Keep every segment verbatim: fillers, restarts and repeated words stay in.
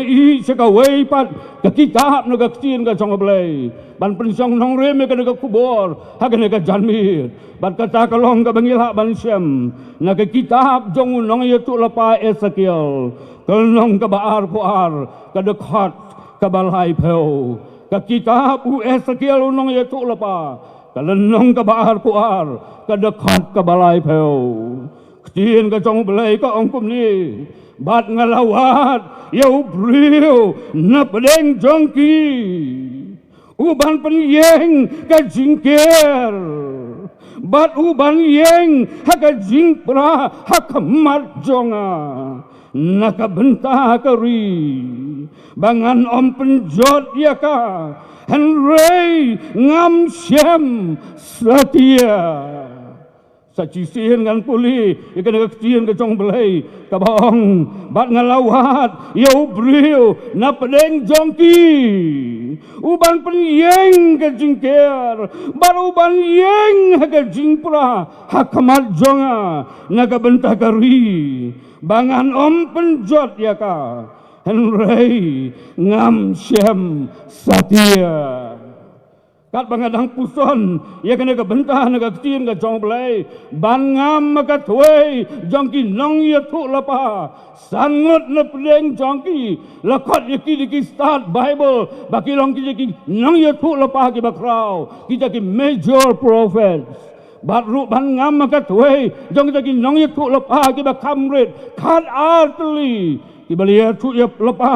Ïa sha kawei pat ka kitab na ka ktien ka jong U Blei ban pynshong nongrim ïa kane ka khubor ha kane ka janmiet. Bad kata ka long kaba ngi lah ban shem na ka kitab jong u nongïathuhlypa Esekiel, ka lynnong kaba arphew ar, ka dkhot kaba laiphew. Ka kitab u Esekiel u nongïathuhlypa, ka lynnong kaba arphew ar, ka dkhot kaba laiphew. Ktien ka jong U Blei ka ong kumne: Bad nga la wad ïa u briew na pdeng jong ki, u ban pynïeng ka jingker, bad u ban ïeng ha ka jingpra ha khmat jong nga, na ka bynta ka ri, ba ngan ym pynjot ïa ka, hynrei ngam shem satia. Sa shisien ngan pule ïa kane ka ktien ka jong U Blei kaba ong: Bad nga la wad ïa u briew na pdeng jong ki, u ban pynïeng ka jingker, bad u ban ïeng ha ka jingpra ha khmat jong nga, na ka bynta ka ri, ba ngan ym pynjot ïa ka, hynrei ngam shem satia. Katba nga dang puson ïa kane ka bynta na ka ktien ka jong U Blei, ban ngam ha ka thwei jong ki nongïathuhlypa, san ngut na pdeng jong ki la khot ïa ki da ki stad Baibl ba ki long kita ki nongïathuhlypa kiba khraw, kita ki major prophets. Bad ruh ban ngam ha ka thwei jong kita ki nongïathuhlypa kiba kham rit, khat ar tylli kiba la ïathuhlypa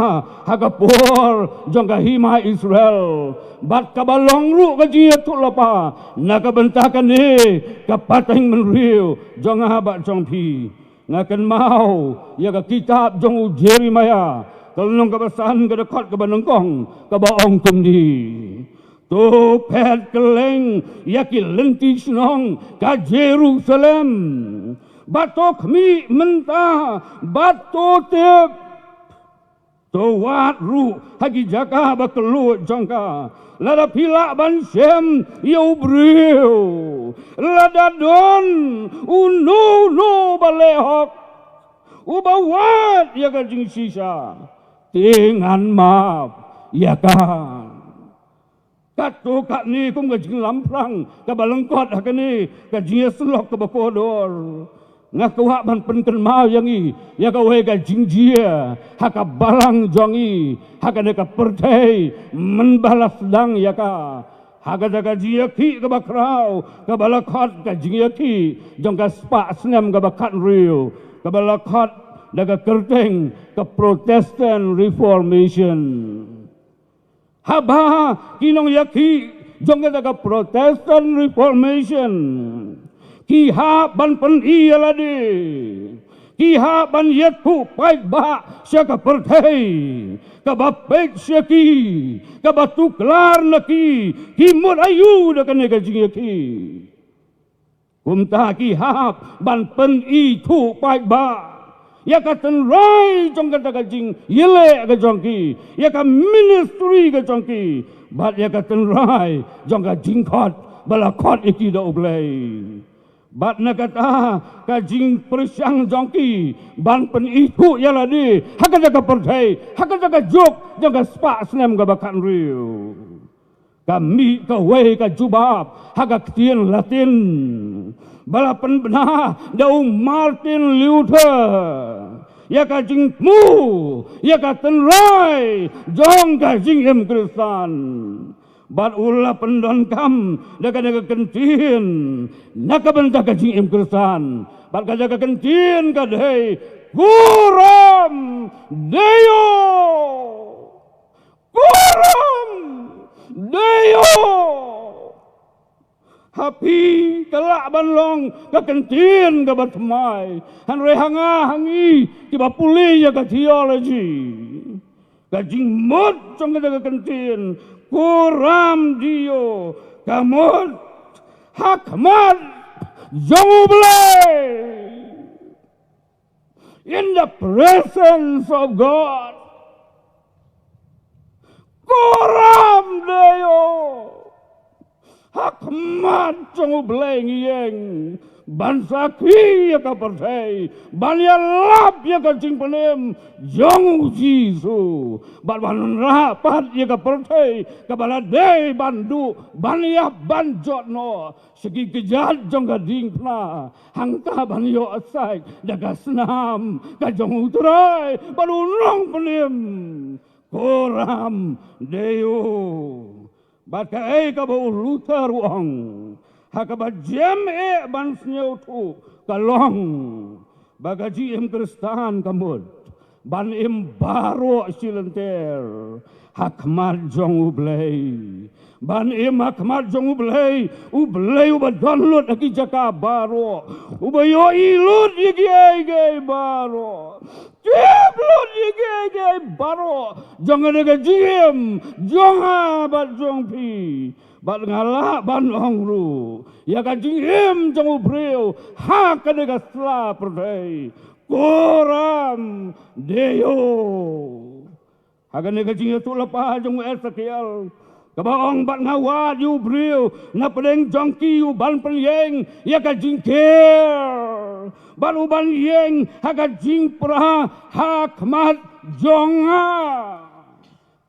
ha ka por jong ka hima Israel. Bad kaba long ruh ka jingïathuhlypa na ka bynta kane ka pateng bynriew jong nga bad jong phi. Nga kynmaw ïa ka kitab jong u Jeremaïah, ka lynnong kaba san, ka dkhot kaba nyngkong, kaba ong kumne: To phet kylleng ïa ki lynti shnong ka Jerusalem, bad to khmih mynta, bad to tip. To wad ruh ha ki jaka ba kylluid jong ka, lada phi lah ban shem ïa u briew. Lada don uno uno ba leh hok, uba wad ïa ka jingshisha, te ngan map ïa ka. Katto katne kum ka jinglamphrang kaba lyngkot ha kane ka jingïasyllok kaba kordor, nga kwah ban pynkynmaw ïa ngi ïa kawei ka jingjia ha ka balang jong ngi, ha kane ka pyrthei mynba la sdang ïa ka. Ha kata ka jingïakhih kaba khraw kaba la khot ka jingïakhih jong ka spah snem kaba khathynriew, kaba la khot da ka kyrteng ka Protestant Reformation. Haba ki nongïakhih jong kata ka Protestant Reformation ki hap ban pyni ïa lade, ki hap ban ïathuh paidbah sha ka pyrthei, kaba peit sha ki, kaba tuklar na ki, ki mut aïu da kane ka jingïakhih. Kumta ki hap ban pynithuh paidbah ïa ka tynrai jong kata ka jingïaleh ka jong ki, ïa ka ministry ka jong ki, bad ïa ka tynrai jong ka jingkhot ba la khot ïa ki da U Blei. Bad na kata ka jingpyrshang jong ki ban pynithuh ïa lade ha kata ka pyrthei, ha kata ka juk jong ka spah snem kaba khathynriew, ka mih kawei ka jubab ha ka ktien Latin ba la pynbna da u Martin Luther ïa ka jingthmu ïa ka tynrai jong ka jingim Khristan. Bad u la pyndonkam da kane ka kyntien na ka bynta ka jingim Khristan. Bad kata ka kyntien ka dei Coram Deo. Coram Deo. Ha phi ka lah ban long ka kyntien kaba thymmai, hynrei ha nga ha ngi kiba pule ïa ka theology, ka jingmut jong kata ka kyntien Coram Deo ka mut ha khmat jong U Blei. In the presence of God. Coram Deo. Ha khmat jong U Blei ngi ïeng. ban sakhi ïa ka pyrthei, ban ïalap ïa ka jingpynim jong u Jisu, bad ban wanrah pat ïa ka pyrthei kaba la dei ban duh, ban ïap, ban jot noh sha ki kjat jong ka diengphna, hangta ban ïoh shaid da ka snam ka jong u Trai bad u Nongpynim. Coram Deo. Bad kaei kaba u Luther u ong, ha kaba jem eh ban sngewthuh ka long ba ka jingim Khristan ka mut ban im baroh shi lynter ha khmat jong U Blei. Ban im ha khmat jong U Blei, U Blei uba don lut ha ki jaka baroh, uba ïohi lut ïa kiei kiei baroh, tip lut ïa kiei kiei baroh jong kane ka jingim jong nga bad jong phi. Bad nga lah ban ong ruh, ïa ka jingim jong u briew ha kane ka sla pyrthei, Coram Deo. Ha kane ka jingïathuhlypa jong u Esekiel, kaba ong, bad nga wad ïa u briew na pdeng jong ki, u ban pynïeng ïa ka jingker bad u ban ïeng ha ka jingpra ha khmat jong nga.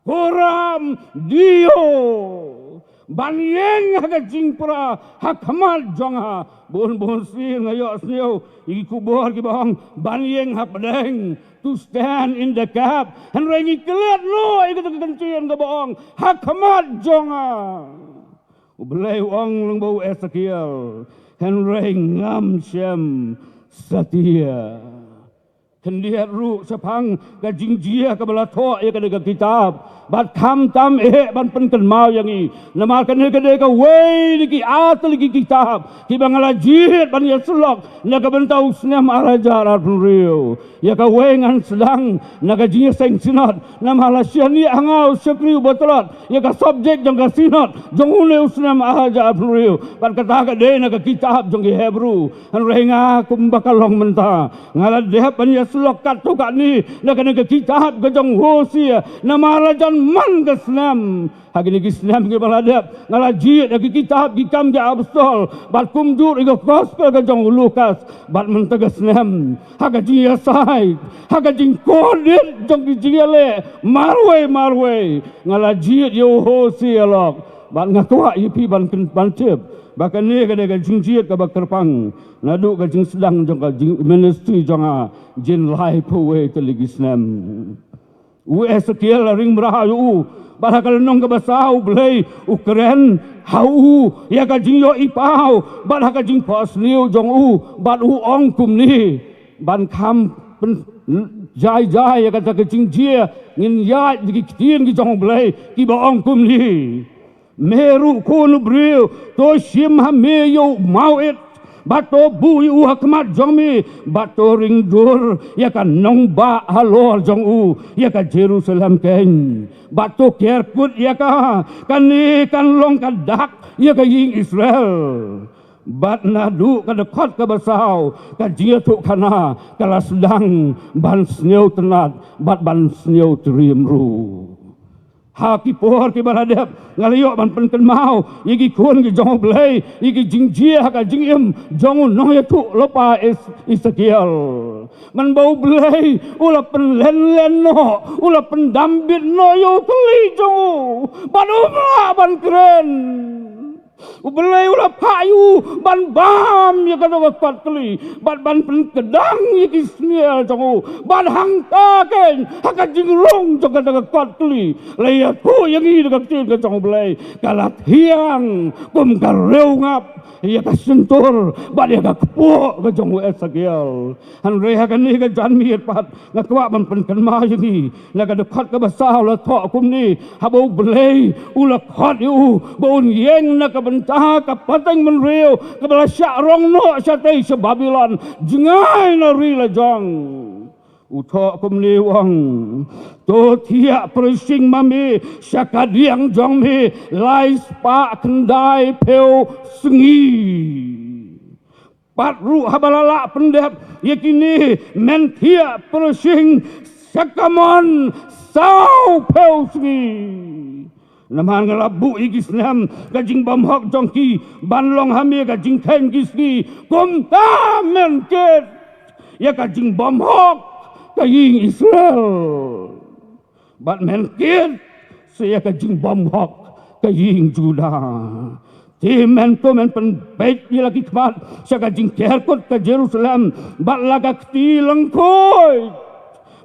Coram Deo. Ban ïeng ha ka jingpra ha khmat jong nga. Bun bun sien nga ïohsngew ïa ki khubor kiba ong ban ïeng ha pdeng, to stand in the gap. Hynrei ngi klet noh ïa kata ka kyntien kaba ong ha khmat jong nga. U Blei u ong lyngba u Esekiel, hynrei ngam shym satia. Khyndiat ruh shaphang ka jingjia kaba la thoh ïa kane ka kitab, bad khamtam eh ban pynkynmaw ïa ngi, namar kane ka dei kawei na ki ar tylli ki kitab kiba nga la jied ban ïasyllok na ka bynta u snem ar hajar arphew hynriew. Ïa kawei ngan sdang na ka jingïaseng synod, namar la shaniah ha nga u shakri uba tlot ïa ka subject jong ka synod jong une u snem ar hajar arphew hynriew, bad kata ka dei na ka kitab jong ki Hebru. Hynrei nga, kumba ka long mynta, nga la dep ban ïasyllok katto katne na kane ka kitab ka jong Hosea, namar la jan man ka snem. Ha kine ki snem kiba la dep nga la jied ïa ki kitab Ki Kam ki Apostol, bad kumjuh ïa ka Gospel ka jong u Lukas. Bad mynta ka snem, ha ka jingïasaid, ha ka jingkordit jong ki jingïaleh marwei marwei, nga la jied ïa u Hosea lok. Bad nga kwah ïa phi ban kyn-, ban tip ba kane ka dei ka jingjied kaba kyrpang naduh ka jingsdang jong ka jing-, ministry jong nga, jin laiphew wei tylli ki snem. U Esekiel la ring bha ïa u, bad ha ka lynnong kaba saw U Blei u kren ha u ïa ka jingïohi paw bad ha ka jingphohsniew jong u, bad u ong kumne, ban kham pyn-, jai jai ïa kata ka jingjia, ngin ïaid ïa ki ktien ki jong U Blei kiba ong kumne. Me ruh khun u briew, to shim ha me ïa u mawit, bad to buh ïa u ha khmat jong me, bad to ring dur ïa ka nongbah halor jong u, ïa ka Jerusalem keiñ, bad to ker kut ïa ka. Kane kan long ka dak ïa ka ïing Israel. Bad naduh ka dkhot kaba saw, ka jingïathuhkhana ka la sdang ban sngewtynnat bad ban sngewtriem ruh. Ha ki por kiba la dep nga la ïoh ban pynkynmaw ïa ki khun ki jong U Blei ïa ki jingjia ha ka jingim jong u nongïathuhlypa Es-, Esekiel. Mynba U Blei u la pynlen len noh, u la pyndam bit noh ïa u kali jong u, bad um lah ban kren. U Blei u la phah ïa u ban bam ïa kata ka kot kli bad ban pynkdang ïa ki snier jong u, bad hangta keiñ ha ka jingrung jong kata ka kot kli la ïathuh ïa ngi da ka ktien ka jong U Blei, ka la thiang kum ka riewngap ïa ka shyntur bad ïa ka kpoh ka jong u Esekiel. Hynrei ha kane ka janmiet pat nga kwah ban pynkynmaw ïa ngi na ka dkhot kaba saw, la thoh kumne, haba U Blei u la khot ïa u ba un ïeng na ka bynta ka pateng bynriew kaba la shah rong noh shatei sha Babilon, jngai na ri lajong. U thoh kumne, u ong, to thiah pyrshing ma me sha kadiang jong me lai spah khyndai phew sngi. Pat ruh haba la lah pyndep ïa kine, men thiah pyrshing sha kamon saw phew sngi. Namar nga la buh ïa ki snem ka jingbymhok jong ki ban long ha me ka jingkheiñ ki sngi. Kumta men kit ïa ka jingbymhok ka ïing Israel, bad men kit sa ïa ka jingbymhok ka ïing Judah. Te men to men pynbeit ïa la ki khmat sha ka jingker kut ka Jerusalem bad la ka kti lyngkhuid,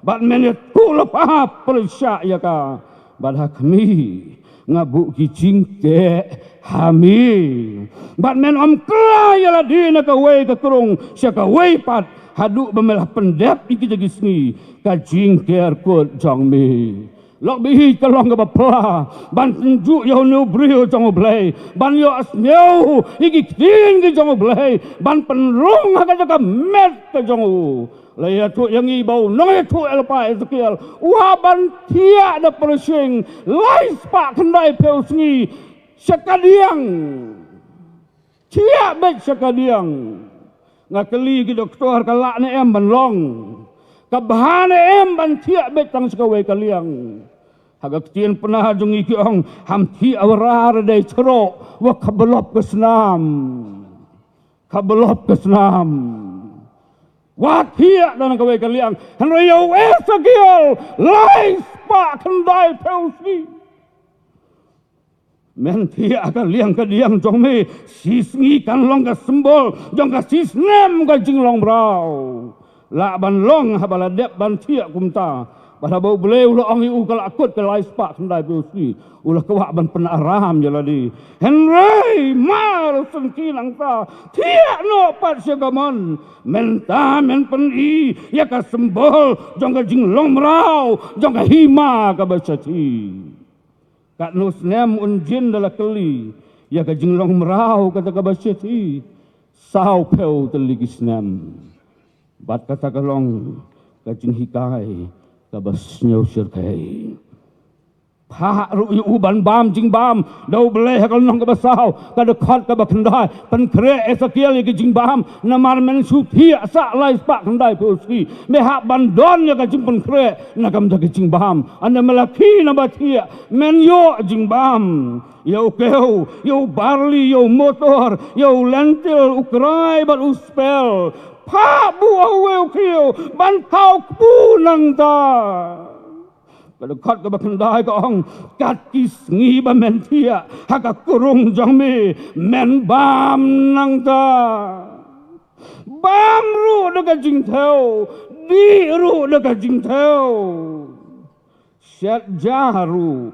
bad men ïathuh lypa pyrshah ïa ka. Bad ha khmih nga buh ki jingteh ha me, bad men ym kylla ïa lade na kawei ka krung sha kawei pat, haduh ba me la pyndep ïa kita ki sngi ka jingker kut jong me. Lok baieit, ka long kaba pla ban tynjuh ïa une u briew jong U Blei ban ïohsngew ïa ki ktien ki jong U Blei, ban pynrung ha kata ka met ka jong u. La ïathuh ïa ngi ba u nongïathuhlypa Esekiel u hap ban thiah da pyrshing lai spah khyndai phew sngi sha kadiang. Thiah beit sha kadiang. Nga kylli ki doktor, ka lah ne em ban long? Ka bha ne em ban thiah beit tang sha kawei ka liang? Ha ka ktien Pnar jong ngi ki ong, ham thiah wa rar dei chroh wa khablop ka snam. Khablop ka snam. Wat thiah da na kawei ka liang. Hynrei ïa u Esekiel, lai spah khyndai phew sngi. Men thiah ka liang kadiang jong me, shi sngi kan long ka symbol jong ka shi snem ka jinglong mraw. Lah ban long haba la dep ban thiah kumta. Bad haba U Blei u la ong ïa u ka la kut ka lai spah khyndai phew sngi, u la kwah ban pynaram ïa lade. Hynrei mar sngewthuh nangta, thiah noh pat sha ka mon. Mynta men pyni ïa ka symbol jong ka jinglong mraw jong ka hima kaba shathie. Katno snem un jin? Da la kylli ïa ka jinglong mraw kata kaba shathie, saw phew tylli ki snem. Bad kata ka long ka jinghikai kaba sniew shyrkhei. Phah ruh ïa u ban bam jingbam da U Blei ha ka lynnong kaba saw, ka dkhot kaba khyndai, pynkhreh Esekiel ïa ka jingbam. Namar men shu thiah sah lai spah khyndai phew sngi, me hap ban don ïa ka jingpynkhreh na ka bynta ka jingbam. Ynda me la khie na ba thiah, men ïoh jingbam. Ïa u kew, ïa u barli, ïa u motor, ïa u lentil, u krai bad u spel. Phah buh ha uwei u khiew ban thaw kpu nangta. Ka dkhot kaba khyndai ka ong, kat ki sngi ba men thiah ha ka krung jong me, men bam nangta. Bam ruh da ka jingthew, dih ruh da ka jingthew. Shet ja ruh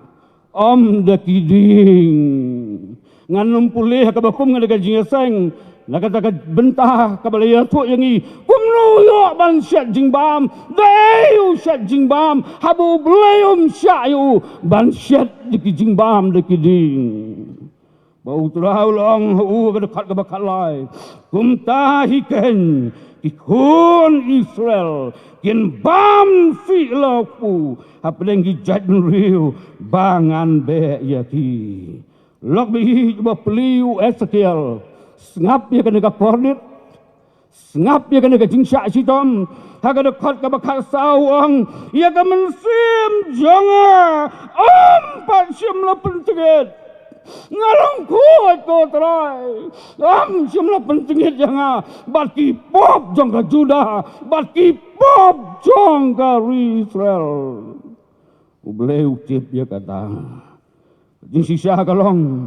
ym da ki dieng. Ngan ym pule ha kaba kum, nga da ka jingïaseng na kata ka bynta kaba la ïathuh ïa ngi. Kumno ïoh ban shet jingbam? Da ei u shet jingbam haba U Blei um shah ïa u ban shet da ki jingbam da ki dieng? Ba U Trai u la ong ha u ha ka dkhot kaba khatlai, kumta hi keiñ ki khun Israel kin bam sih la u kpu hapdeng ki jaitbynriew ba ngan beh ïa ki. Lok baieit, ba plie u Esekiel, sngap ïa kane ka kordit. Sngap ïa kane ka jingshah shitom. Ha ka dkhot kaba khatsaw u ong, ïa ka mynsiem jong nga ym pat shym la pyntngit. Nga long khuid, ko Trai, ym shym la pyntngit ïa nga bad ki pop jong ka Judah bad ki pop jong ka ri Israel. U Blei u tip ïa kata. Jingshisha ka long,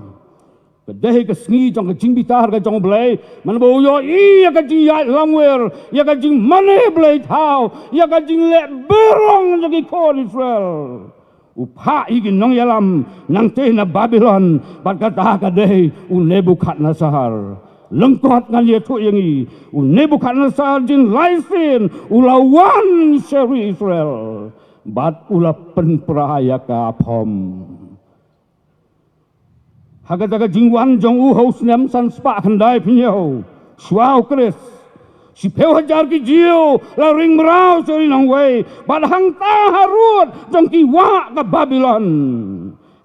ka dei ka sngi jong ka jingbitar ka jong U Blei, man ba u ïohi ïa ka jingïaid lamwir, ïa ka jingmane blei thaw, ïa ka jingleh byrong jong ki khun Israel. U phah ïa ki nongïalam nangtei na Babilon, bad kata ka dei u Nebukhadnessar. Lyngkot ngan ïathuh ïa ngi, u Nebukhadnessar jin lai sien u la wan sha ri Israel bad u la pynpra ïa ka phom. Ha kata ka jingwan jong u ha u snem san spah khyndai phew hynñiew shuwa u Khrist, shiphew hajar ki Jiw la ring mraw sha ri nongwei bad hangta harud jong ki wah ka Babilon.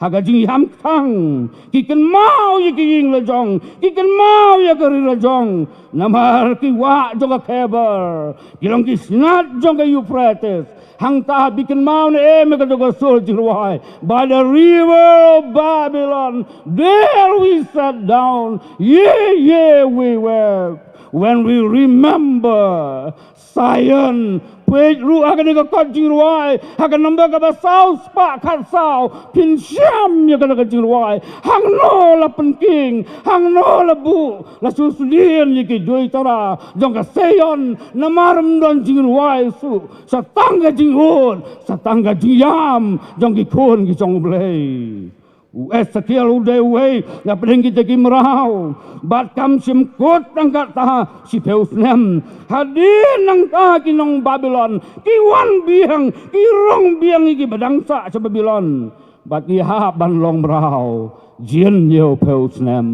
Ha ka jingïam kthang, ki kynmaw ïa ki ïing la jong, ki kynmaw ïa ka ri la jong. Namar ki wah jong ka khebor, ki long ki snat jong ka Euphrates. Hangta phi kynmaw ne em ïa ka jong ka sur jingrwai. By the river of Babylon, there we sat down. Yea, yea, we wept. When we remember Zion, peit ruh ha kane ka kot jingrwai, ha ka number kaba saw spah khatsaw, phin shem ïa kane ka jingrwai. Hangno la pynking, hangno la buh, la shu sdien ïa ki duitara jong ka Zion, namar ym don jingrwai shuh, sa tang ka jingud, sa tang ka jingïam jong ki khun ki jong U Blei. U Esekiel u dei uwei na pdeng kita ki mraw. Bad kam shym kut tang katta shiphew snem. Hadien nangta ki nong Babilon ki wan biang, ki rong biang ïa kiba dang sah sha Babilon. Bad ki hap ban long mraw jin hynñiewphew snem.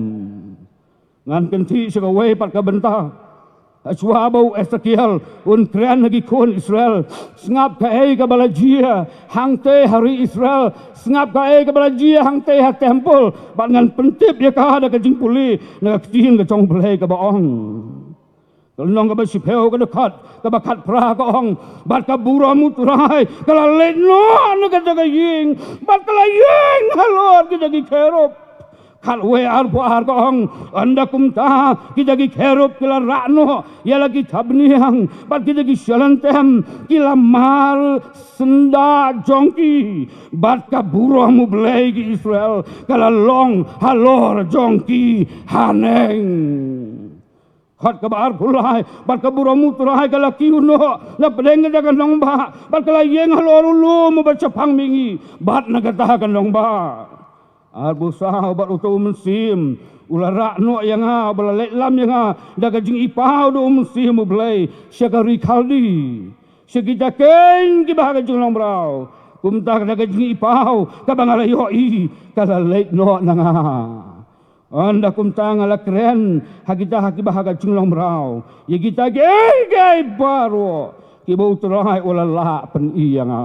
Ngan kynthih sha kawei pat ka bynta. Hashwa ba u Esekiel un kren ha ki khun Israel, sngap kaei kaba la jia hangtei ha ri Israel, sngap kaei kaba la jia hangtei ha templ, bad ngan pyntip ïa ka da ka jingpule na ka ktien ka jong U Blei kaba ong. Ka lynnong kaba shiphew ka dkhot kaba khatphra ka ong, bad ka burom U Trai ka la leit noh na kata ka ïing, bad ka la ïeng halor kita ki kherub. Khatwei arphew ar ka ong, ynda kumta kita ki kherub ki la rah noh ïa la ki thapniang, bad kita ki shalentem ki la mar syndah jong ki, bad ka burom U Blei ki Israel ka la long halor jong ki haneng. Khot kaba arphew lai, bad ka burom U Trai ka la kiew noh na pdeng kata ka nongbah, bad ka la ïeng halor u lum uba shaphang mihngi bad na kata ka nongbah. Arphew saw, bad uta U Mynsiem u la rah noh ïa nga, uba la leit lam ïa nga da ka jingipaw da U Mynsiem U Blei sha ka ri Khaldi, sha kita keiñ kiba ha ka jinglong mraw. Kumta kata ka jingipaw kaba nga la ïohi ka la leit noh na nga. Ynda kumta nga la kren ha kita ha kiba ha ka jinglong mraw ïa kita kiei kiei baroh kiba U Trai u la lah pyni ïa nga.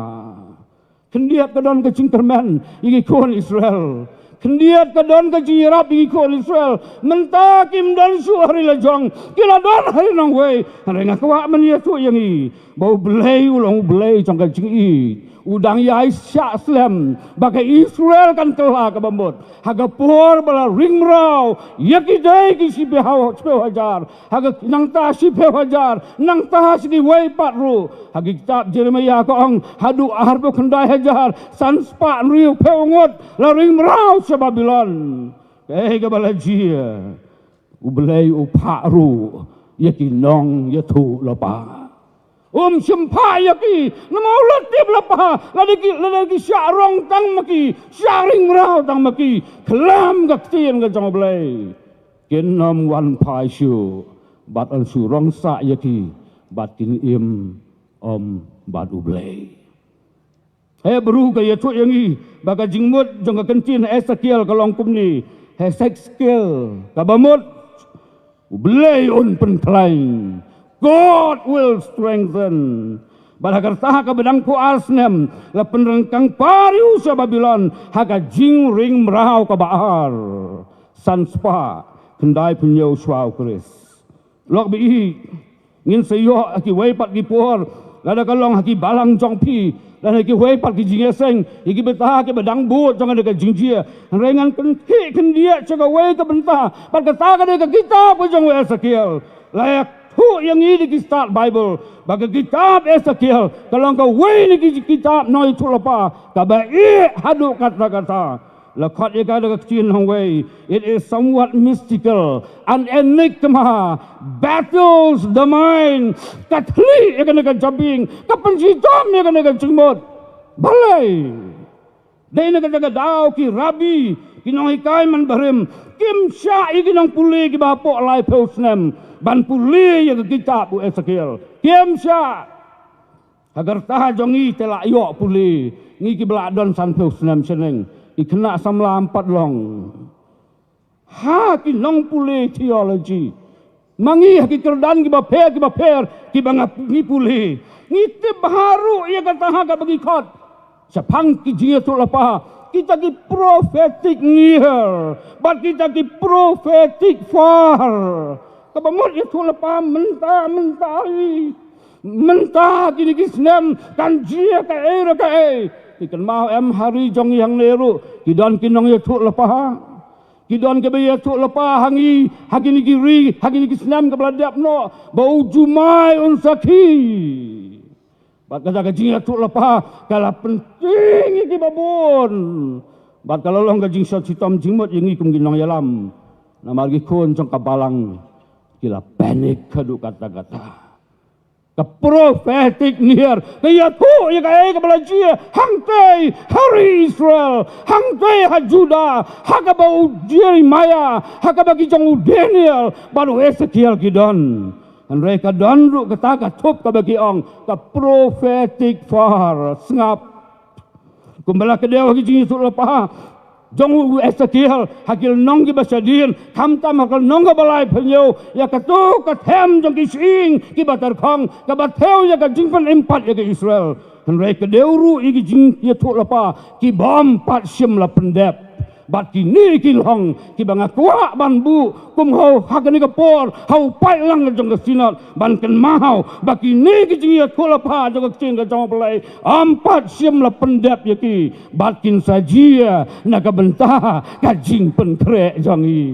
Khyndiat ka don ka jingkyrmen ïa ki khun Israel. Khyndiat ka don ka jingïarap ïa ki khun Israel. Mynta kim don shuh ha ri la jong, ki la don ha ri nongwei. Hynrei nga kwah ban ïathuh ïa ngi ba U Blei u long U Blei jong ka jingïeit. U dang ïai shah slem ba ka Israel kan kylla kaba mut ha ka por ba la ring mraw ïa ki dei ki shiphew, shiphew hajar, ha ka nangta shiphew hajar, nangta sha kiwei pat ruh. Ha ka kitab Jeremaïah ka ong haduh arphew khyndai hajar san spah hynriewphew ngut la ring mraw sha Babilon. Kaei kaba la jia? U Blei u phah ruh ïa ki nongïathuhlypa. Um shym phah ïa ki, namar u la tip lypa, lada ki, lada ki shah rong tang ma ki, shah ring mraw tang ma ki, khlem ka ktien ka jong U Blei, kin ym wan phai shuh, bad yn shu rong sah ïa ki, bad kin im ym bad U Blei. Hebru ka ïathuh ïa ngi ba ka jingmut jong ka ktien Esekiel ka long kumne. Hesekiel, kaba mut, U Blei un pynkhlaiñ. God will strengthen. Bad ha ka rta kaba dang phew ar snem la pynryngkang pariw sha Babilon ha ka jingring mraw kaba ar. San spah khyndai phew hynñiew shuwa U Khrist. Lok ba ïeit, ngin sa ïoh ha kiwei pat ki por, lada ka long ha ki balang jong phi, lada ha kiwei pat ki jingïaseng, ïa ki bynta kiba dang bud jong kane ka jingjia. Hynrei ngan kynthih khyndiat sha kawei ka bynta, bad kata ka dei ka kitab ka jong u Esekiel. La ïathuh ïa ngi da ki stad Baibl ba ka kitab Esekiel ka long kawei na ki kitab nongïathuhlypa kaba ïeit haduh katta katta. La khot ïa ka da ka ktien nongwei, it is somewhat mystical, an enigma, baffles the mind. Ka thylli ïa kane ka jabieng, ka pynshitom ïa kane ka jingmut. Balei? Dei na kata ka daw ki rabbi, ki nonghikai man barim, kim shah ïa ki nongpule kiba hapoh laiphew snem ban pule ïa ka kitab u Esekiel. Kim shah. Ha ka rta jong ngi te la ïoh pule, ngi kiba la don sanphew snem shaneng, ki khynnah samla ym pat long ha ki nongpule theology. Ma ngi ha ki kyrdan kiba pher kiba pher kiba nga ngi pule, ngi tip bha ruh ïa kata ha kaba ngi khot shaphang ki jingïathuhlypa, Kita ki prophetic near bad kita ki prophetic far. Kaba mut ïathuhlypa mynta, mynta hi, mynta kine ki snem kan jia kaei re kaei. Te kynmaw em ha ri jong ngi hangne ruh ki don ki nongïathuhlypa. Ki don kiba ïathuhlypa ha ngi ha kine ki ri, ha kine ki snem kaba la dep noh, ba u jumai un sakhi. Bad kata ka jingïathuhlypa ka la pyntieng ïa kiba bun. Bad ka la long ka jingshah shitom jingmut ïa ngi kum ki nongïalam. Namar ki khun jong ka balang ki la panic haduh katta katta. Ka prophetic near ka ïathuh ïa kaei kaba la jia hangtei ha ri Israel, hangtei ha Judah, ha kaba u Jeremiah, ha kaba ki jong u Daniel bad u Ezekiel ki don. Hynrei ka don ruh kata ka thup kaba ki ong ka prophetic far. Sngap. Kumba la kdew ha ki jingïathuhlypa jong u Ezekiel ha ki lynnong kiba shadien, khamtam ha ka lynnong kaba laiphew hynñiew, ïa kato ka them jong ki shyieng kiba tyrkhong kaba thew ïa ka jingpynim pat ïa ka Israel. Hynrei kdew ruh ïa ki jingïathuhlypa ki bym pat shym la pyndep. Bad kine ki long kiba nga kwah ban buh kum ha u, ha kane ka por, ha u paidlang jong ka Synod, ban kynmaw ba kine ki jingïathuhlypa jong ka ktien ka jong U Blei ym pat shym la pyndep ïa ki, bad kin sa jia na ka bynta ka jingpynkhreh jong ngi.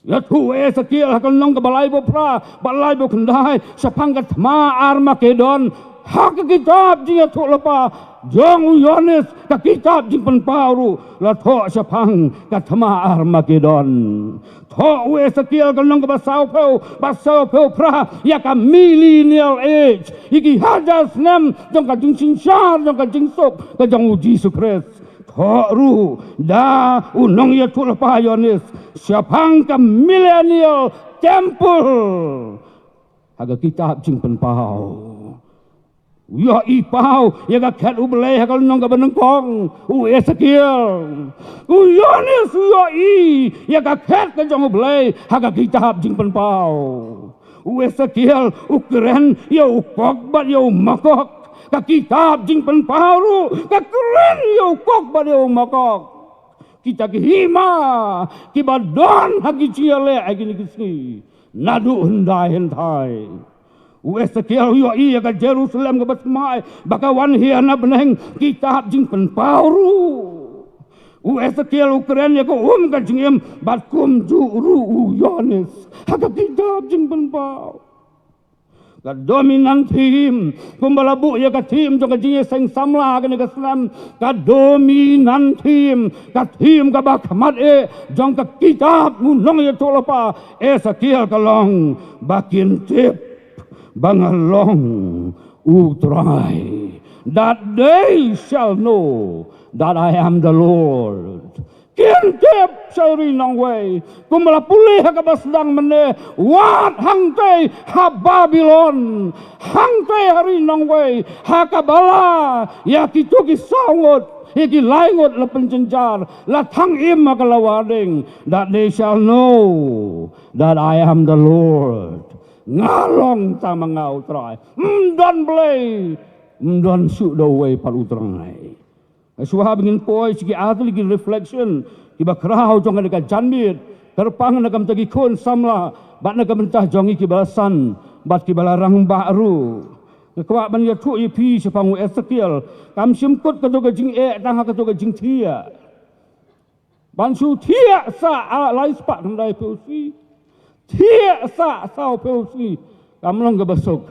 Ïathuh u Ezekiel ha ka lynnong kaba laiphew phra bad laiphew khyndai shaphang ka thma Armagedon. Ha ka kitab jingïathuhlypa jong u Ïoannis, ka kitab Jingpynpaw ruh la thoh shaphang ka thma Armagedon. Thoh u Ezekiel ka lynnong kaba sawphew bad sawphew phra ïa ka millennial age, ïa ki hajar snem jong ka jingsynshar, jong ka jingsuk ka jong u Jisu Khrist. Thoh ruh da u nongïathuhlypa Ïoannis shaphang ka millennial temple ha ka kitab Jingpynpaw. U ïohi paw ïa ka khet U Blei ha ka lynnong kaba nyngkong, u Ezekiel. U Ïoannis u ïohi ïa ka khet ka jong U Blei ha ka kitab Jingpynpaw. U Ezekiel u kren ïa u kok bad ïa u makok. Ka kitab Jingpynpaw ruh ka kren ïa u kok bad ïa u makok. Kita ki hima kiba don ha ki jingïaleh ha kine ki sngi naduh hyndai hynthai. U Ezekiel u ïohi ïa ka Jerusalem kaba thymmai ba ka wan hi na bneng. Kitab Jingpynpaw ruh, u Ezekiel u kren ïa ka um ka jingim bad kumjuh ruh u Ïoannis ha ka kitab Jingpynpaw. Ka dominant theme, kumba la buh ïa ka theme jong ka jingïaseng samla kane ka snem, ka dominant theme, ka theme kaba khmat eh jong ka kitab u nongïathuhlypa Ezekiel ka long ba kin tip ba nga long U Trai. That they shall know that I am the Lord. Kin tip sha ri nongwei, kumba la pule ha kaba sdang mynne, wat hangtei ha Babilon, hangtei ha ri nongwei, ha kaba la ïa kito ki saw ngut, ïa ki lai ngut la pynjynjar, la thang im ha ka lawar ding, that they shall know that I am the Lord. Nga long tang ma nga U Trai. Ym don Blei, ym don shuh da uwei pat U Trai. Shuwa ba ngin poi sha ki artylli ki reflection kiba khraw jong kane ka janmiet, kyrpang na ka bynta ki khun samla bad na ka bynta jong ngi kiba la san bad kiba la rangbah ruh. Nga kwah ban ïathuh ïa phi shaphang u Ezekiel. Kam shym kut kato ka jingeh tang ha kato ka jingthiah. Ban shu thiah sah, ah, lai spah khyndai phew sngi. Thiah sah saw phew sngi. Kam long kaba suk.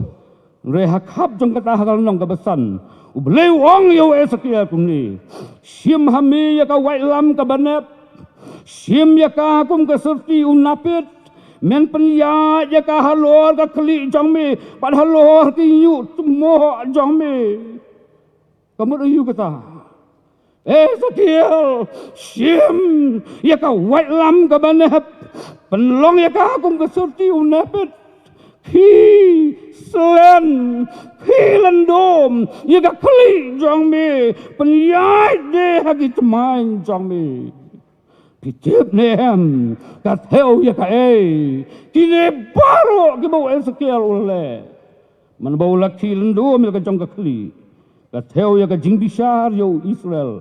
Hynrei ha khap jong kata, ha ka lynnong kaba san, U Blei u ong ïa u Ezekiel kumne: Shim ha me ïa ka waitlam kaba nep. Shim ïa ka kum ka syrti u napiet. Men pynïaid ïa ka halor ka khlieh jong me bad halor ki ñiuh tymmoh jong me. Ka mut aïu kata? Ezekiel, shim ïa ka waitlam kaba nep. Pynlong ïa ka kum ka syrti u napiet. Khie slen, khie lyndum ïa ka khlieh jong me. Pynïaid de ha ki thymmai jong me. Phi tip ne em, ka thew ïa kaei? Kine baroh kiba u Ezekiel u leh. Man ba u la khie lyndum ïa ka jong ka khlieh, ka thew ïa ka jingbishar ïa u Israel.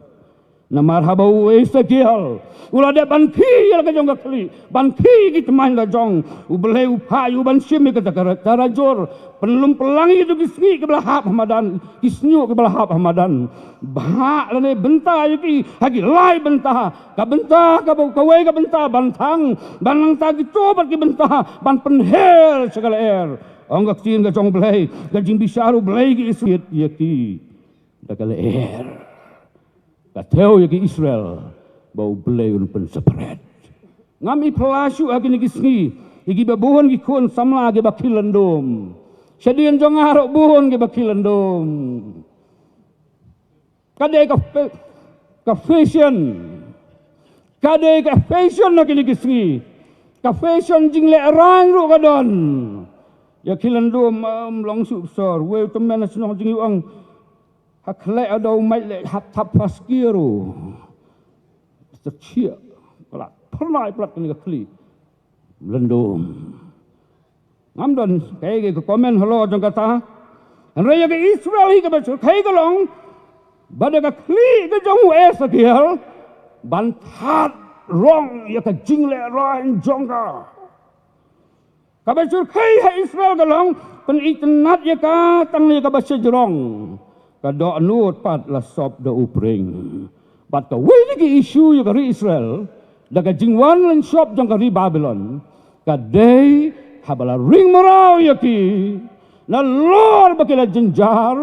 Namar haba u Esekiel u la dep ban khih ïa la ka jong ka khlieh, ban khih ïa ki tmaiñ la jong, U Blei u phah ïa u ban shim ïa kata ka tarajur, pynlum pynlang ïa kito ki sngi kiba la hap ha madan, ki shñiuh kiba la hap ha madan. Bha lane bynta ïa ki ha ki lai bynta. Ka bynta kaba, kawei ka bynta ban thang, ban nangta kito pat ki bynta ban pynher sha ka lyer. Ong ka ktien ka jong U Blei, ka jingbishar U Blei ki isnit ïa ki da ka lyer. Ka thew ïa ki Israel ba U Blei un pynseparate. Ngam i phylla shuh ha kine ki sngi ïa kiba bun ki khun samla kiba khih lyndum. Shadien jong nga ruh bun kiba khih lyndum. Ka dei ka fa-, ka fashion. Ka dei ka fashion ha kine ki sngi. Ka fashion jinglehraiñ ruh ka don. Ïa khih lyndum, um long suk sor. Wei u tymmen ha shnong jong ngi u ong, ha khleh u dei u mait leh hap thap first gear u. Sa chiah. Palat. Pynlait palat kane ka khlieh. Lyndum. Ngam don kaei kaei ka comment halor jong kata. Hynrei ïa ka Israel hi kaba shyrkhei ka long ba da ka khlieh ka jong u Esekiel ban thad rong ïa ka jinglehraiñ jong ka. Kaba shyrkhei ha Israel ka long, pynitynnad ïa ka tang ïa kaba shajrong. Ka dohnud pat la sop da u pring. Bad kawei na ki issue ïa ka ri Israel da ka jingwan lynshop jong ka ri Babilon ka dei haba la ring mraw ïa ki, nalor ba ki la jynjar.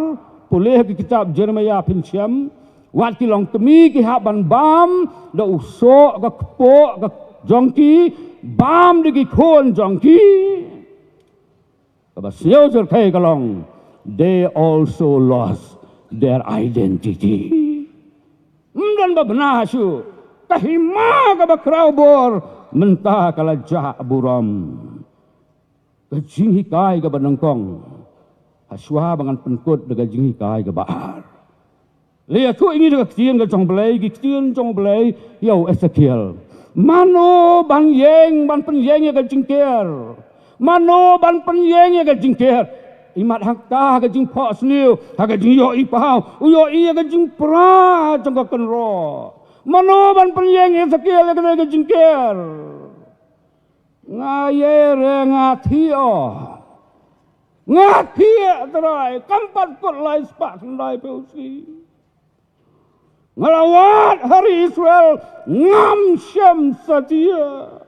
Pule ha ki kitab Jeremiah phin shem, wat ki long tmi ki hap ban bam da u soh ka kpoh ka jong ki, bam da ki khun jong ki. Kaba sniew shyrkhei ka long, they also lost their identity. Ym don ba bha shuh, ka hima kaba khraw bor mynta ka la jah burom. Ka jinghikai kaba nyngkong ha shuwa ba ngan pynkut da ka jinghikai kaba ar. Lei ïathuh ïa ngi da ka ktien ka jong U Blei, ki ktien jong U Blei ïa u Esekiel. Mano ban ïeng, ban pynïeng ïa ka jingker? Mano ban pynïeng ïa ka jingker? Imat hangta ha ka jingphohsniew, ha ka jingïohi paw, u ïohi ïa ka jingpra jong ka kynroh. Mano ban pynïeng ïa Esekiel ïa ka jingker? Nga ïa re nga thiah. Nga thiah Trai, kam pat kut lai spah khyndai phew shi. Nga la wad ha ri Israel, ngam shem satia.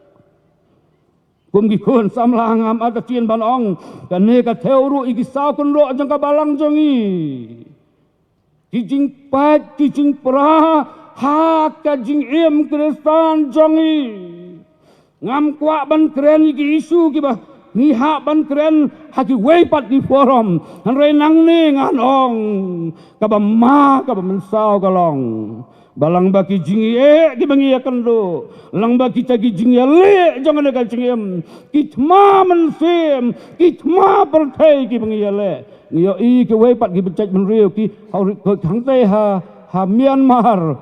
Kum ki khun samla ngam artatien ban ong, kane ka thew ruh ïa ki saw kynroh jong ka balang jong ngi. Ki jingpait, ki jingpra ha ka jingim Khristan jong ngi. Ngam kwah ban kren ïa ki issue kiba ngi hap ban kren ha kiwei pat ki forum. Hynrei nangne ngan ong, kaba ma, kaba mynsaw ka long, ba lang ba ki jingïaleh kiba ngi ïakynduh, lang ba kita ki jingïaleh jong kane ka jingim, ki thma mynsiem, ki thma pyrthei kiba ngi ïaleh. Ngi ïohi kiwei pat kiba jaitbynriew ki ha u ri-, ko hangtei ha, ha Myanmar.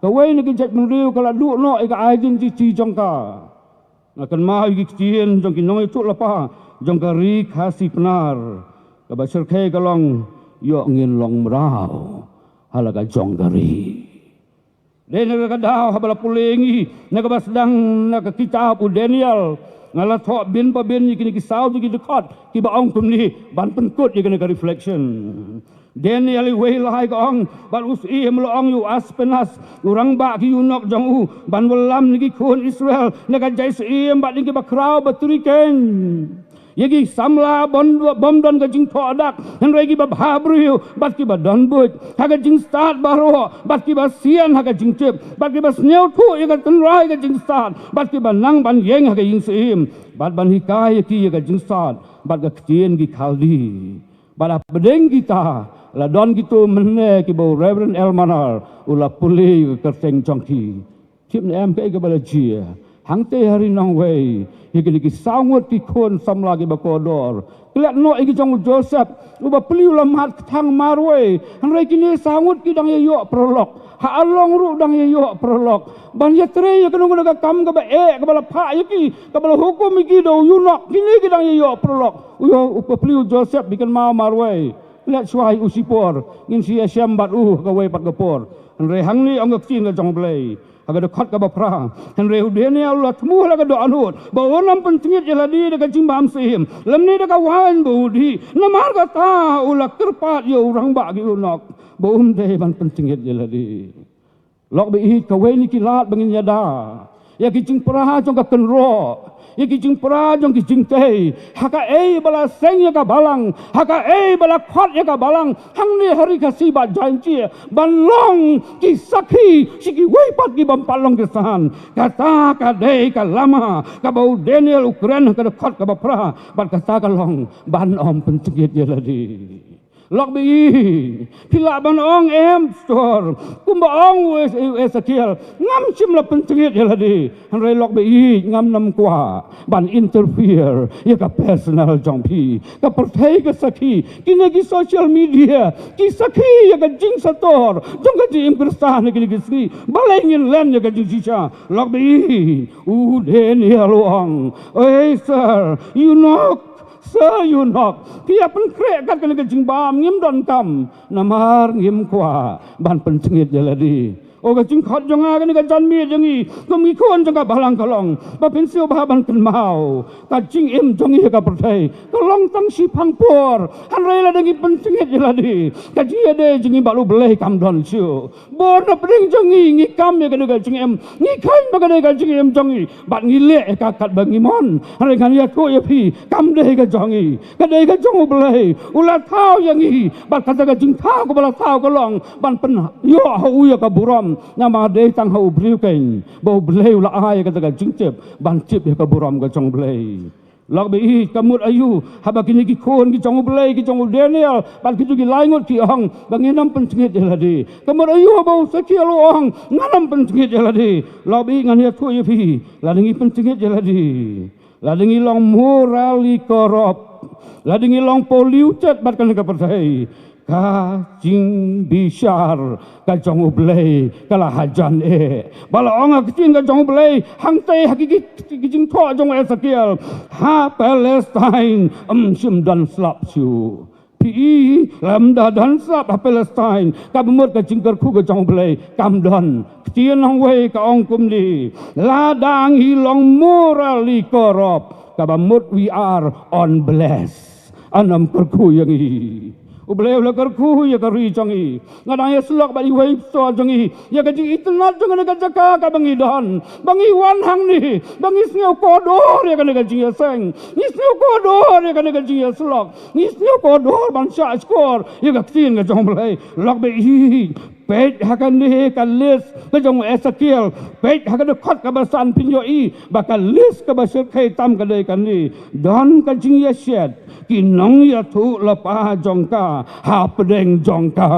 Kawei na ki jaitbynriew ka la duh noh ïa ka identity jong ka. Nga kynmaw ïa ki ktien jong ki nongïathuhlypa jong ka ri Khasi Pnar. Kaba shyrkhei ka long, ïoh ngin long mraw ha la ka jong ka ri. Dei na ka daw haba la pule ngi na kaba sdang na ka kitab u Daniel, nga la thoh bin pa bin ïa kine ki saw ki dkhot kiba ong kumne ban pynkut ïa kane ka reflection. Daniel iwei lai ka ong, bad u syiem la ong ïa u Aspenas, u rangbah ki eunuch jong u, ban wallam na ki khun Israel na ka jaisyiem bad na kiba khraw ba trikeng. Ïa ki samla bym, bym don ka jingthoh dak, hynrei kiba bhabriew bad kiba don buit ha ka jingstad baroh, bad kiba sian ha ka jingtip, bad kiba sngewthuh ïa ka tynrai ka jingstad, bad kiba nang ban ïeng ha ka jingsyiem, bad ban hikai ïa ki ïa ka jingstad bad ka ktien ki Khaldi. Bad hapdeng kita la don kito mynne kiba u Reverend L. Mannar u la pule ïa ka kyrteng jong ki. Tip ne em kaei kaba la jia hangtei ha ri nongwei ïa kine ki saw ngut ki khun samla kiba kordor? Klet noh ïa ki jong u Joseph, uba plie u la mad kthang marwei. Hynrei kine saw ngut ki dang ïa ïoh paralok. Ha Along ruh dang ïa ïoh paralok. Ban ïatrei ïa kano kano ka kam kaba eh, kaba la phah ïa ki, kaba la hukum ïa ki da u eunuch, kine ki dang ïa ïoh paralok. U ïoh, uba plie u Joseph, phi kynmaw marwei. Leit shuwa ïa u shipor, ngin sa ïashem bad u ha kawei pat ka por. Hynrei hangne ong ka ktien ka jong U Blei ha ka dkhot kaba phra: Hynrei u Daniel u la thmu ha la ka dohnud ba un ym pyntngit ïa lade da ka jingbam syiem lymne da ka waiñ ba u dih. Namar kata u la kyrpad ïa u rangbah ki unok ba um dei ban pyntngit ïa lade. Lok ba ïeit, kawei na ki lad ba ngin ïada ïa ki jingpra jong ka kynroh, ïa ki jingpra jong ki jingtei. Ha kaei ba la seng ïa ka balang, ha kaei ba la khot ïa ka balang hangne ha Ri Khasi bad Jaintia ban long ki sakhi sha kiwei pat ki bym pat long ki san. Kata ka dei ka lama kaba u Daniel u kren ha ka dkhot kaba phra, bad kata ka long ban ym pyntngit ïa lade. Lok ba ïeit, phi lah ban ong, em pastor, kumba ong u Es-, u Esekiel, ngam shym la pyntngit ïa lade. Hynrei lok ba ïeit, ngam nym kwah ban interfere ïa ka personal jong phi. Ka pyrthei ka sakhi, kine ki social media ki sakhi ïa ka jingsator jong ka jingim Khristan ha kine ki sngi. Balei ngin len ïa ka jingshisha? Lok ba ïeit, u Daniel u ong, ei sir, eunuch, sir eunuch, phi ïa pynkhreh kat kane ka jingbam, ngim donkam, namar ngim kwah ban pyntngit ïa lade. O ka jingkhot jong nga, kane ka janmiet jong ngi kum ki khun jong ka balang ka long ba phin sngewbha ban kynmaw ka jingim jong ngi ha ka pyrthei ka long tang shiphang por. Hynrei lada ngi pyntngit ïa lade, ka jingïadei jong ngi bad U Blei kam don shuh. Bun na pdeng jong ngi ngi kam ïa kane ka jingim, ngi kheiñ ba kane ka jingim jong ngi bad ngi leh ïa ka katba ngi mon. Hynrei ngan ïathuh ïa phi, kam dei ka jong ngi, ka dei ka jong U Blei. U la thaw ïa ngi bad kata ka jingthaw kaba la thaw ka long ban pynïoh ha u ïa ka burom. Namar dei tang ha u briew keiñ ba U Blei u la ai ïa kata ka jingtip ban tip ïa ka burom ka jong U Blei. Lok ba ïeit, ka mut aïu haba kine ki khun ki jong U Blei, ki jong u Daniel bad ki jong ki laingut ki ong ba ngin ym pyntngit ïa lade? Ka mut aïu haba u Esekiel u ong ngan ym pyntngit ïa lade? Lok ba ïeit, ngan ïathuh ïa phi, lada ngi pyntngit ïa lade, lada ngi long morally corrupt, lada ngi long polluted bad kane ka pyrthei, ka jingbishar ka jong U Blei ka la hajan eh. Ba la ong ha ka ktien ka jong U Blei hangtei ha ki, ki, ki jingthoh jong u Esekiel, ha Palestine ym shym don slap shuh. Phi i, lymda don slap ha Palestine, kaba mut ka jingkyrkhu ka jong U Blei kam don. Ktien nongwei ka ong kumne, lada ngi long morally corrupt, kaba mut we are unblessed. Yn ym kyrkhu ïa ngi. U Blei u la kyrkhu ïa ka ri jong ngi. Nga dang ïasyllok bad iwei i pastor jong ngi ïa ka jingitynnad jong kane ka jaka kaba ngi don, ba ngi wan hangne, ba ngi sngew kordor ïa kane ka jingïaseng, ngi sngew kordor ïa kane ka jingïasyllok, ngi sngew kordor ban shah shkor ïa ka ktien ka jong U Blei. Lok ba ïeit, peit ha kane ka list ka jong u Esekiel, peit ha ka dkhot kaba san, phin ïohi ba ka list kaba shyrkhei tam ka dei kane: don ka jingïashet ki nongïathuhlypa jong ka hapdeng jong ka.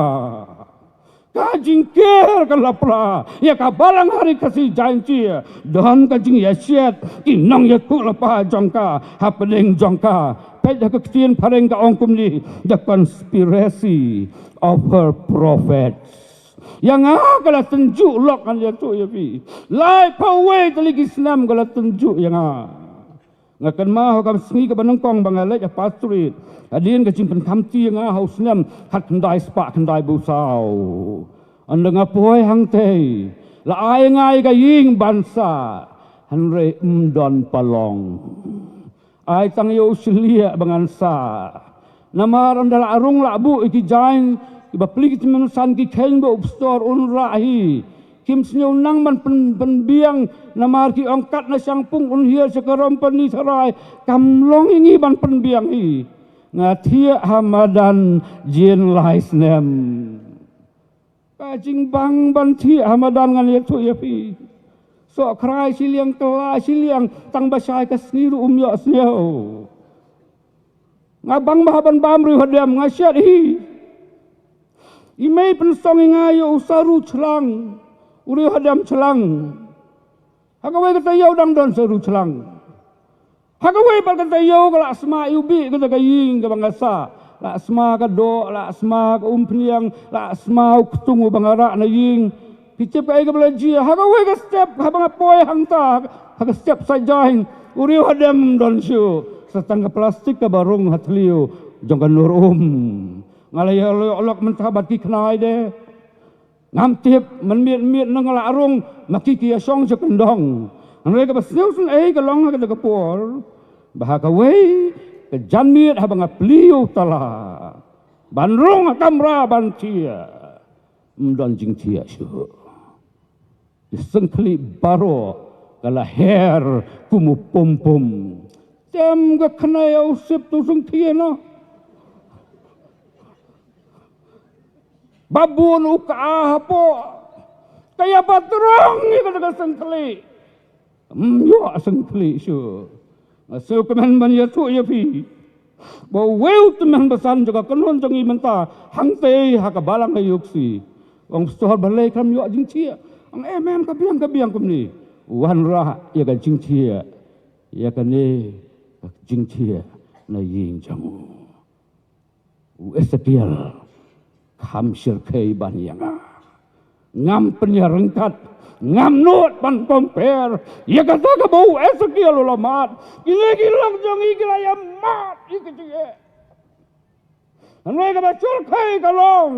Ka jingker ka la pra ïa ka balang ha Ri Khasi Jaintia. Don ka jingïashet ki nongïathuhlypa jong ka hapdeng jong ka. Peit ha ka ktien phareng ka ong kumne, the conspiracy of her prophets. Ïa nga ka la tynjuh, lok, ngan ïathuh ïa phi. Laiphew wei tylli ki snem ka la tynjuh ïa nga. Nga kynmaw ha ka sngi kaba nyngkong ba nga leit ha pastorate, hadien ka jingpynkhamti ïa nga ha u snem khatkhyndai spah khyndaiphew saw. Ynda nga poi hangtei, la ai ïa nga ïa ka ïing ban sah, hynrei ym don palong. Ai tang ïa u shlieh ba ngan sah. Namar ynda la rung la buh ïa ki jaiñ kiba plie ki tymmen san, ki kheiñ ba u pastor un rah hi. Kim sngewbha ban pyn-, pynbiang, namar ki ong kat na shangpung un hiar sha ka Rompani Tharai. Kam long ïa ngi ban pynbiang hi. Nga thiah ha madan jin lai snem. Ka jingbang ban thiah ha madan, ngan ïathuh ïa phi, sohkhrai shiliang, kylla shiliang, tang ba shai ka sngi ruh um ïohsngew. Nga bang bha ban bam riewhadem, nga shet hi. I mei pynsong ïa nga ïa u saru chlang, u riewhadem chlang. Ha kawei ka taïew dang don saru chlang. Ha kawei pat ka taïew ka la sma ïa u bih kata ka ïing kaba nga sah. La sma ka doh, la sma ka umphniang, la sma u ktung uba nga rah na ïing. Phi tip kaei kaba la jia? Ha kawei ka step, haba nga poi hangta, ha ka step sait jaiñ, u riewhadem don shuh. Sa tang ka plastik kaba rung ha thliew jong ka nur um. Nga la ïa lok mynta bad ki khnai de. Ngam tip mynmiet miet na nga la rung ma ki ki ïa shong sha kyndong. Hynrei kaba sniew sniew ka long ha kata ka por ba ha kawei ka janmiet haba nga plie u tala ban rung ha kamra ban thiah, ym don jingthiah shuh. Ki syngkhlieh baroh ka la her kum u pum pum. Tem ka khnai ïa u sip tu syngkhlieh noh. Ba bun u ka hapoh ka ïa patrong ïa ka da ka syngkhlieh. Ym ïoh syngkhlieh shuh. Nga sngewkmen ban ïathuh ïa phi ba uwei u tymmen basan jong ka kynhun jong ngi mynta hangtei ha ka balang ha Iooksi. Ong pastor balei kam ïoh jingthiah. Ong amen ka biang ka biang kumne. Wanrah ïa ka jingthiah. Ïa kane ka jingthiah na ïing jong u. U Esekiel kham shyrkhei ban ïa nga. Ngam pynïaryngkat, ngam nud ban compare ïa kata kaba u Esekiel u la mad. Kine ki lok jong ngi ki la ïa mad ïa ka jingeh. Hynrei kaba shyrkhei ka long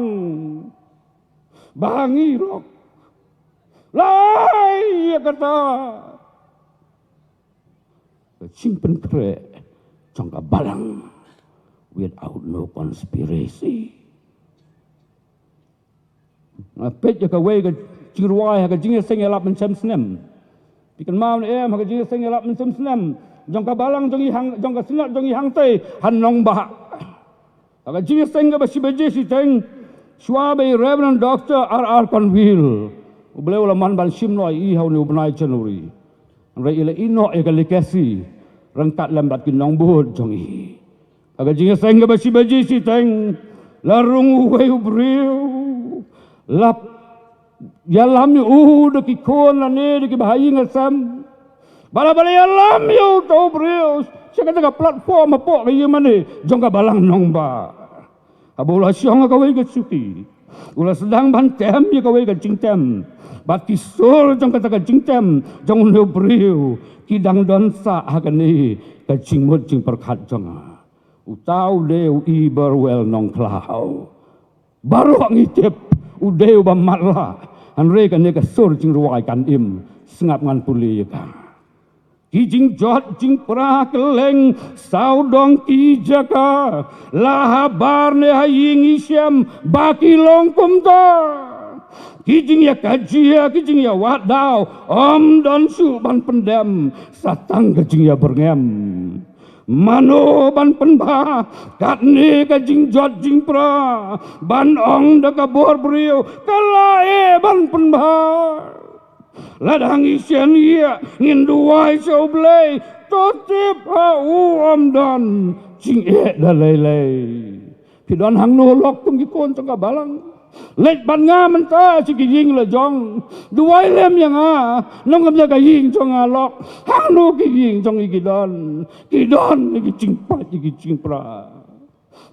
ba ngi lok la ai ïa kata ka jingpynkhreh jong ka balang without no conspiracy. Nga peit ïa kawei ka jingrwai ha ka jingïaseng ïalap mynshem snem. Phi kynmaw ne em ha ka jingïaseng ïalap mynshem snem jong ka balang jong i hang, jong ka synod jong i hangtei ha Nongbah. Ha ka jingïaseng kaba shi baje shiteng shuwa ba i Reverend Doctor R R Conville U Blei u la man ban shim noh ïa i ha une u bnai January. Hynrei i la ïeh noh ïa ka legacy ryngkat lem bad ki nongbud jong i. Ha ka jingïaseng kaba shi baje shiteng la rung uwei u briew. La ïalam ïa u da ki khun lane da ki bahaïing hasem. Ba la ba la ïalam ïa uta u briew sha kata ka platform hapoh ka ïingmane jong ka balang Nongbah. Haba u la shong ha kawei ka shuki u la sdang ban tem ïa kawei ka jingtem. Bad ki sur jong kata ka jingtem jong une u briew ki dang don sah ha kane ka jingmut jingpyrkhat jong nga. Uta u dei u Iberwell Nongkhlaw. Baroh ngi tip u dei uba matlah. Hynrei kane ka sur jingrwai kan im. Sngap ngan pule ïa ka. Ki jingjot jingpra kylleng sawdong ki jaka la habar ne ha ïing i shem ba ki long kumta. Ki jingïakajia ki jingïawad daw ym don shuh ban pyndem sa tang ka jingïabyrngem. Mano ban pynbha katne ka jingjot jingpra ban ong da ka bor briew ka la eh ban pynbha. Lada ngi shen ïa ngin duwai sha U Blei to tip ha u ym don jingeh da lei lei. Phi don hangno lok kum ki khun jong ka balang? Leit bad nga mynta sha ki ïing la jong. Duwai lem ïa nga. Nongkam ïa ka ïing jong nga lok. Hangno ki ïing jong i ki don? Ki don ïa ki jingpait ïa ki jingpra.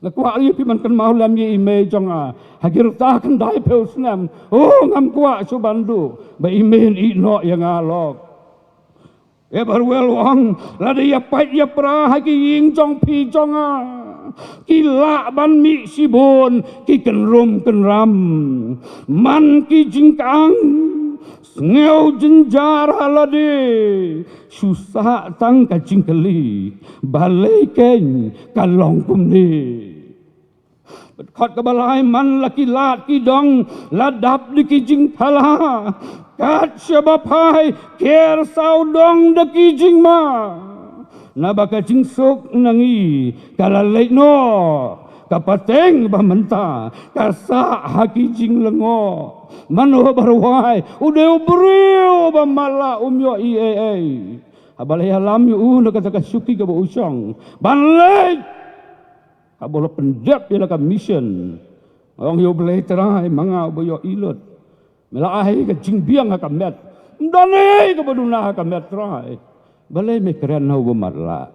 Nga kwah ïa phi ban kynmaw lem ïa i mei jong nga. Ha ki rta khyndai phew snem. Oh ngam kwah shuh ban duh ba i mei in ïeh noh ïa nga lok. Iberwell u ong lada ïa pait ïa pra ha ki ïing jong phi jong nga ki lah ban mih shibun ki kynrum kynram. Man ki jingkang sngew jynjar ha lade shu sah tang ka jingkylli balei kein ka long kumne. Bad khot kaba lai man la ki lad ki dong la dap da ki jingthala. Kat shaba phai ker sawdong da ki jingma. Naba ka jingsuk na ngi ka la leit noh. Ka pateng ba mynta ka sah ha ki jinglyngngoh. Mano ba rwai u dei u briew ba matlah um ïoh ei ei. Haba la ïalam ïa u na kata ka shuki kaba u shong ban leit. Haba la pyndep ïa la ka mission. Ong ïa U Blei Trai ma nga uba ïohi lut. Me la ai ka jingbiang ha ka met. Ym don ei kaba duna ha ka met Trai. Balei me kren ha uba matlah.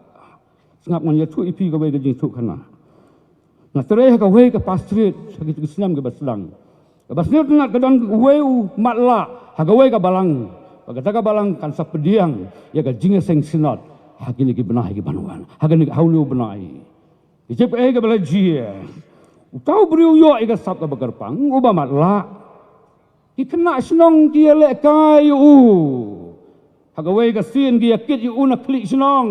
Sngap ngan ïathuh ïa phi kawei ka jingthuh khana. Nga trei ha kawei ka pastorate ha ki snem kiba sdang. Kaba sngewtynnat ka don uwei u matlah ha kawei ka balang. Ba kata ka balang kan sa pdiang ïa ka jingïaseng synod ha kine ki bnai kiban wan. Ha kane ha une u bnai. Ki jingpyni kaba la jia. Uta u briew u ïoh ïa ka sap kaba kyrpang, uba matlah. Ki khynnah shnong ki ïalehkai ïa u. Ha kawei ka sien ki ïakit ïa u na khlieh shnong.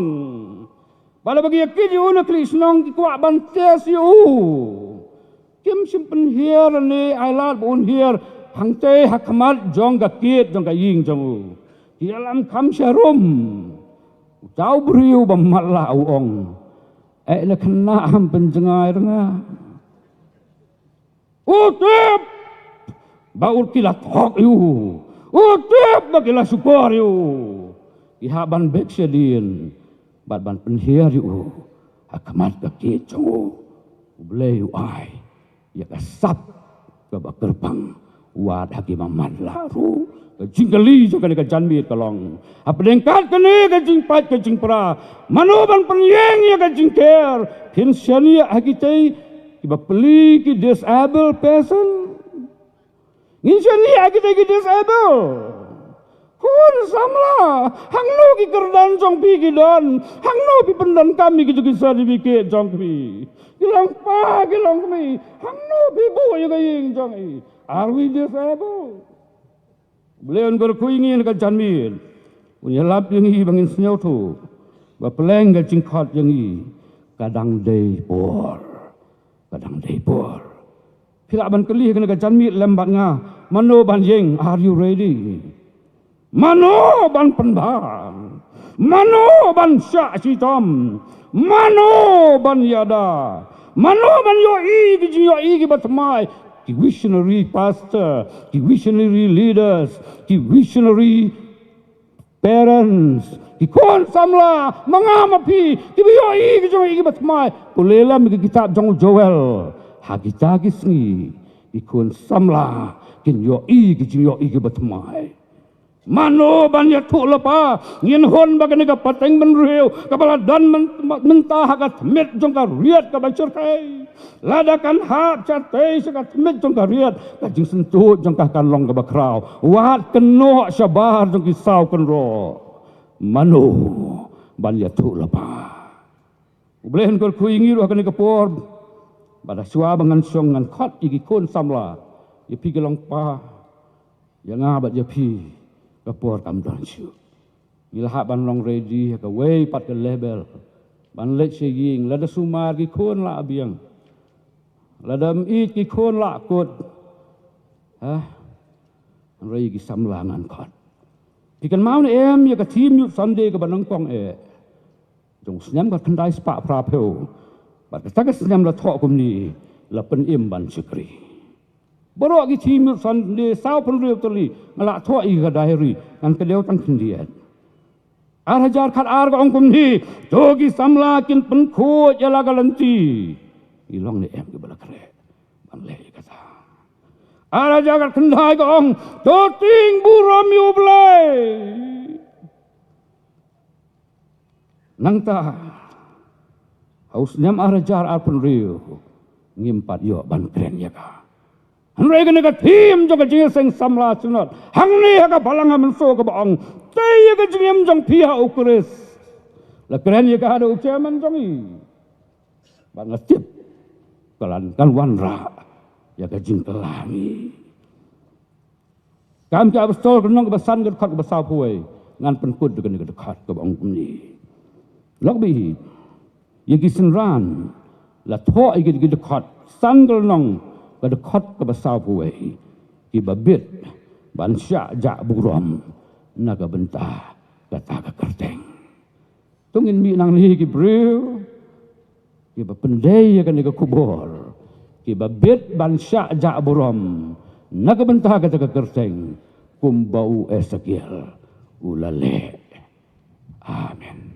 Bad haba ki ïakit ïa u na khlieh shnong ki kwah ban test ïa u. Kim shym pynhiar ne ai lad ba un hiar hangtei ha khmat jong ka kit jong ka ïing jong u. Ki ïalam kham sharum. Uta u briew ba matlah u ong, "Eh, la khynnah, ham pynjngai ruh nga. U tip ba u ki la thok ïa u. U tip ba ki la shukor ïa u." Ki hap ban beh shadien bad ban pynhiar ïa u ha khmat ka kit jong u. U Blei u ai ïa ka sap kaba kyrpang. Wat ha ki ba matlah ruh, ka jingkylli jong kane ka janmiet ka long, hapdeng kat kane ka jingpait ka jingpra, mano ban pynïeng ïa ka jingker? Phin shaniah ha kitei kiba pli, ki disabled person? Ngin shaniah ha kitei ki disabled? Khun samla, hangno ki kyrdan jong phi ki don? Hangno phi pyndonkam ïa ki jong ki certificate jong phi? Ki long pa, ki long kmie, hangno phi buh ïa ka ïing jong i? Are we disabled? U Blei un kyrkhu ïa ngi ha ka janmiet. Un ïalap ïa ngi ba ngin sngewthuh ba pleng ka jingkhot ïa ngi ka dang dei por. Ka dang dei por. Phi lah ban kylli ha kane ka janmiet lem bad nga, mano ban ïeng? Are you ready? Mano ban pynbha? Mano ban shah shitom? Mano ban ïada? Mano ban ïohi ki jingïohi kiba thymmai? Ki visionary pastor, ki visionary leaders, ki visionary parents, ki khun samla, ma nga ma phi, kiba ïohi ki jingïohi kiba thymmai. Pule lem ïa ka kitab jong u Joel. Ha kita ki sngi ki khun samla kin ïohi ki jingïohi kiba thymmai. Mano ban ïathuh lypa? Ngin hun ba kane ka pateng bynriew kaba la don myn-, mynta ha ka tmiet jong ka riat kaba shyrkhei, lada kan hap shatei sha ka tmiet jong ka riat, ka jingsyntud jong ka kan long kaba khraw. Wat kynnoh shabar jong ki saw kynroh. Mano ban ïathuh lypa? U Blei un kyrkhu ïa ngi ruh ha kane ka por. Bad shuwa ba ngan shong ngan khot ïa ki khun samla, ïa phi ki long pa, ïa nga bad ïa phi, ka por kam don shuh. Ngi la hap ban long ready ha kawei pat ka level ban leit sha ïing. Lada sumar ki khun la biang, lada ym ïeit ki khun la kut. Ha? Hynrei ïa ki samla ngan khot. Phi kynmaw ne em ïa ka theme Youth Sunday kaba nyngkong eh jong u snem khatkhyndai spah phraphew? Bad kata ka snem la thoh kumne, la pynim ban shakri. Baroh ki theme Youth Sunday, saw phew hynriew tylli nga la thoh ïa ka diary, ngan kdew tang khyndiat. Ar hajar khatar ka ong kumne, to ki samla kin pynkhuid ïa la ka lynti. Ngi long ne em kiba la khreh ban leh ïa kata? Ar hajar khatkhyndai ka ong, to tieng burom ïa U Blei. Nangta ha u snem ar hajar arphew hynriew ngim pat ïoh ban kren ïa ka. Hynrei kane ka theme jong ka jingïaseng samla synod hangne ha ka Balang ha Mynso kaba ong, tei ïa ka jingim jong phi ha U Khrist, la kren ïa ka da u chairman jong ngi. Bad nga tip ka lah kan wanrah ïa ka jingkylla ngi. Kam ki Apostol ka lynnong kaba san ka dkhot kaba sawphew wei, ngan pynkut da kane ka dkhot kaba ong kumne. Lok ba ïeit, ïa ki synran la thoh ïa ki dkhot san ka lynnong ka dkhot kaba sawphew wei, kiba bit ban shah jah burom na ka bynta kata ka kyrteng. To ngin mih nangne ki briew kiba pyndei ïa kane ka khubor, kiba bit ban shah jah burom na ka bynta kata ka kyrteng, kumba u Esekiel u la leh. Amen.